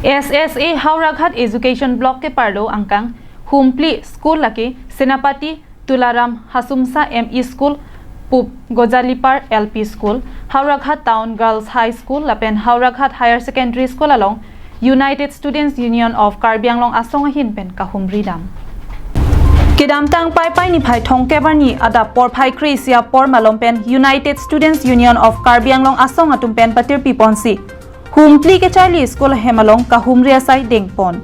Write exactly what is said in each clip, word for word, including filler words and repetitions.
S S A Howraghat Education Block keparlo angkang humpli school lake Senapati Tularam Hasumsa M E School, Pu Gojalipar L P School, Howraghat Town Girls High School lapen Howraghat Higher Secondary School along United Students Union of Karbi Anglong asong ahin pen kahumri dam. Kedamtang Paipai niphai thomkep arni adap porphai kre-isi apor malom pen United Students Union of Karbi Anglong asong atum pen patirpi ponsi humpli kecharli school ahem along kahumri asai dengpon.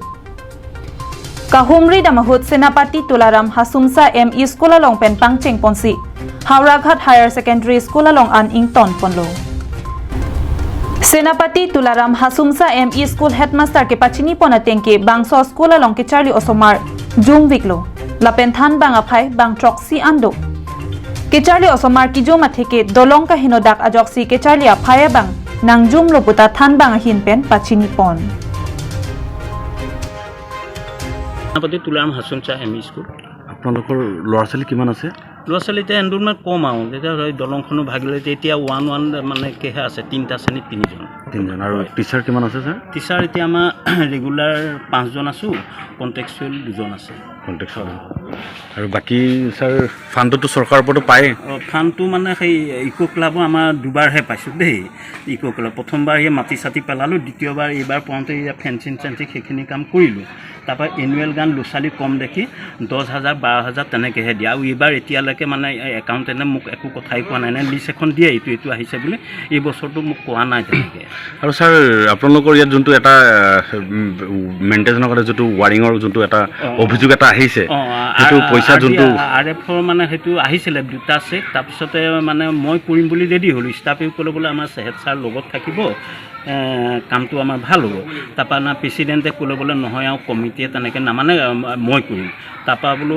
Kahumri dam ahut Senapati Tularam Hasumsa M E School along pen pangcheng ponsi Howraghat Higher Secondary School along an ington ponlo. Senapati Tularam Hasumsa M E School headmaster kepachini pon ateng ke bangso school along kecharli osomar jumviklo. Lapen thanbang aphai bang throksi an do. Kecharli osomar kijum atheke dolong kaheno dak ajoksi kecharli aphai abang nangjumlo puta thanbang ahin pen pachini pon. সেনাপতি তুলাৰাম হাছুমচা M E school. আপোনালোকৰ ল'ৰা ছোৱালী কিমান আছে? ল'ৰা ছোৱালী এতিয়া এণ্ডুৰমেণ্ট কম আৰু, তেতিয়া হয় দলংখনো ভাগিলে, এতিয়া ওৱান ওৱান মানে কেহে আছে, তিনিটা শ্ৰেণীত তিনিজন। তিনিজন। আৰু টিচাৰ কিমান আছে ছাৰ? টিচাৰ এতিয়া আমাৰ ৰেগুলাৰ পাঁচজন আছোঁ, কণ্ট্ৰেকচুৱেল দুজন আছে। কণ্টেক্ট আৰু বাকী ছাৰ ফাণ্ডটোতো চৰকাৰৰ ওপৰতো পায়। অ, ফাণ্ডটো মানে সেই ইক' ক্লাবৰ আমাৰ দুবাৰহে পাইছোঁ দেই। ইক' ক্লাব প্ৰথমবাৰ সেই মাটি চাটি পেলালোঁ, দ্বিতীয়বাৰ এইবাৰ পাওঁতে ইয়াত ফেঞ্চিং চেঞ্চিং সেইখিনি কাম কৰিলোঁ। তাৰপৰা এনুৱেল গান ল'ৰা ছোৱালী কম দেখি দহ হাজাৰ বাৰ হাজাৰ তেনেকৈহে দিয়ে। আৰু এইবাৰ এতিয়ালৈকে মানে একাউণ্টেণ্টে মোক একো কথাই কোৱা নাই, নাই লিষ্ট এখন দিয়ে এইটো এইটো আহিছে বুলি, এই বছৰটো মোক কোৱা নাই তেনেকৈ। আৰু ছাৰ, আপোনালোকৰ ইয়াত যোনটো এটা মেইনটেনেঞ্চৰ কাৰণে যোনটো ৱাৰিঙৰ যোনটো এটা অ, অ। অভিযোগ এটা আহিছে, অ, অ, সেইটো আ- পইচা আৰ ডি- যোনটো আ- আৰ এফৰ মানে সেইটো আহিছিলে দুটা চেক, তাৰপিছতে মানে মই কৰিম বুলি ৰেডি হ'লোঁ, ষ্টাফেও ক'লে বোলে আমাৰ হেড ছাৰ লগত থাকিব, এ, কামটো আমাৰ ভাল হ'ব। তাৰপৰা না প্ৰেচিডেণ্টে ক'লে বোলে নহয় আৰু কমিটিয়ে তেনেকৈ নামানে, আ, মই কৰিম। তাৰপৰা বোলো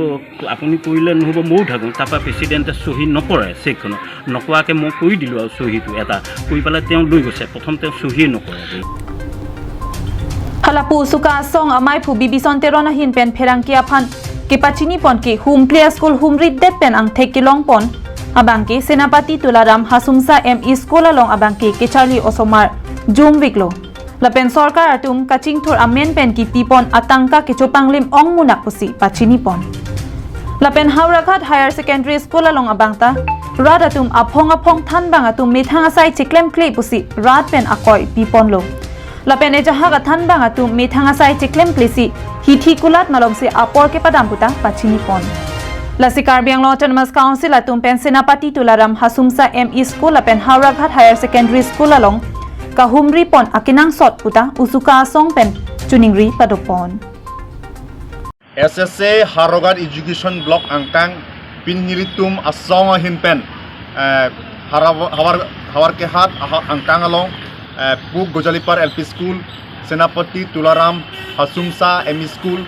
আপুনি কৰিলে নহ'ব, ময়ো থাকোঁ। তাৰপৰা প্ৰেচিডেণ্টে চহী নকৰে চেকখনত, নকৰাকৈ মই কৰি দিলোঁ আৰু চহীটো এটা কৰি পেলাই তেওঁ লৈ গৈছে। প্ৰথম তেওঁ চহীয়ে নকৰে। Hala pu suka asong amei phu Bibison Teron ahin pen pherangke aphan kepachini pon ke humpli a school humri det pen angthek kelong pon abangke Senapati Tularam Hasumsa M E School along abangke kecharli osomar jumviklo. Lapen sorkar atum kachingthur amen pen kipi pon atangka kechopanglim ong munak pusi pachini pon. Lapen Howraghat Higher Secondary School along abangta rat atum aphong aphong thanbang atum methang asai chiklemkle pusi rat pen akoi pi ponlo. Lapen ejahak athanbang atum methang asai chiklemklesi hithi kulat malomsi apor kepadam puta pachini pon. Lasi Karbi Anglong Autonomous Council atum pen Senapati Tularam Hasumsa M E School lapen Howraghat Higher Secondary School along kahumri pon akenangsot puta usuka asong pen choningri padopon. S S A Howraghat Education Block angkang pini nelitum asong ahin pen eh, Hawar, Hawar, Howraghat aha- angkang along eh, Pu Gojalipar L P School, Senapati Tularam Hasumsa M E School,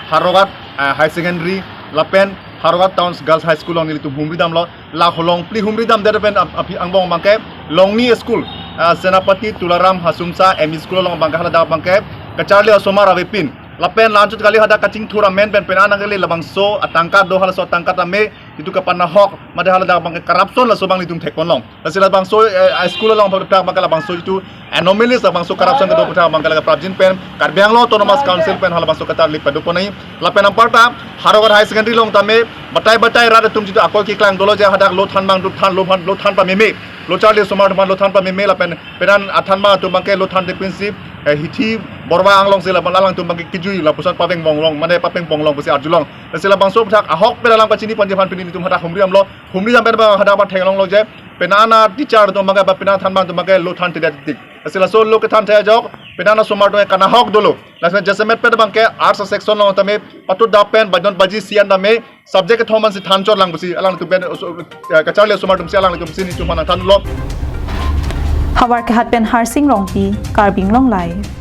Howraghat eh, High Secondary, lapen Howraghat Town Girls High School along nelitum humri damlo. La holong phli humri dam det pen ap- aphi angbong abangke longni school eh, Senapati Tularam Hasumsa M E School along abangke haladak abangke kecharli osomar avepin. Lapen la-anchot kali hadak kachingthur amen pen pena nangkele labangso atangka do halaso atangka tame itum kapanahok mate haladak abangke corruption laso abang nelitum thekponlong. Lasi labangso eh, school along aphuthak abangke labangso itum anomalies labangso corruption kedo aphuthak abangke laga prapjin pen Karbi Anglong Autonomous Council pen halabangso kacharli padopon nai. Lapen anparta Howraghat Higher Secondary along tame batai batai rat atum jitu akoi keklang dolo je hadak lo thanbang do than lo phan lo than pameme, lo charli osomar atum lo than pameme lapen pena athanbang atum abangke lo than depinsi eh, hithi borwa anglongsi lapen alangtum abangke kijui lapuson papeng ponglong mane papeng ponglong pusi arjulong. Lasi labangso aphuthak ahok pen alam kachini ponji aphan pini nelitum hadak humri damlo. Humri dam pen abang hadak abang theklonglo je pena teacher atum abangke ba pena thanbang atum abangke lo than thedet tik. Lasi laso lo kethan the ajok pena osomar atum kanahok dolo. Lasi jasemet pen abangke arts section along tame patut dap pen badon baji sian tame subject kethom ansi than chot lang pusi alangtum pen eh, kacharli osomar atumsi alangtum si nelitum aphan nangthanlo. Howraghat pen Harsing Rongpi, Karbi Anglong Live.